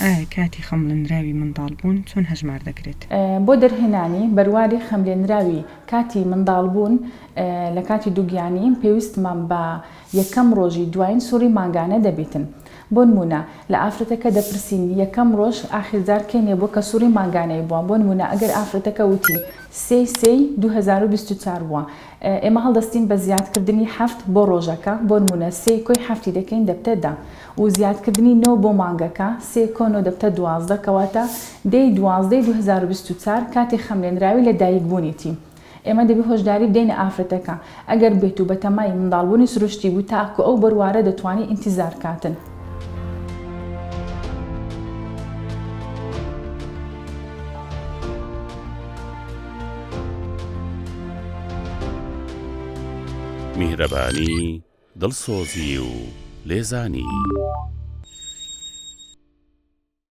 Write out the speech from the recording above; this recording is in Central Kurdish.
ئایا کاتی خەمڵێنراوی منداڵبوون چۆن هەژمار دەکرێت؟ بۆ دەرهێنانی بەرواری خەملێنراوی کاتی منداڵبوون لە کاتی دووگیانی پێویستمان بە یەکەم ڕۆژی دوایین سوڕی مانگانە دەبیتن. بۆنموونە لە ئافرەتەکە دەپرسین یەکەم ڕۆژ ئاخیر جار کەینێ بووە کە سوڕی مانگانەی بووە بۆنموونە ئەگەر ئافرەتەکە وتی سێی سێی 2024 بووە ئێمە هەڵدەستین بە زیادکردنی حەفت بۆ ڕۆژەکە بۆنموونە سێی کۆی حەفتی دەکەین دەبتە دە و زیادکردنی نۆ بۆ مانگەکە سێ کۆ نۆ دەبتە 12 کەواتە دەی دوازدەی 2024 کاتی خەملێنراوی لە دایکبوونیتی. ئێمە دەبێ هۆشداری بدەینە ئافرەتەکە ئەگەر بێتو بەتەمای منداڵبوونی سروشتی بوو تاکو ئەو بەروارە دەتوانی ئینتیزار کاتن. میهرەبانی، دڵسۆزی و لێزانی.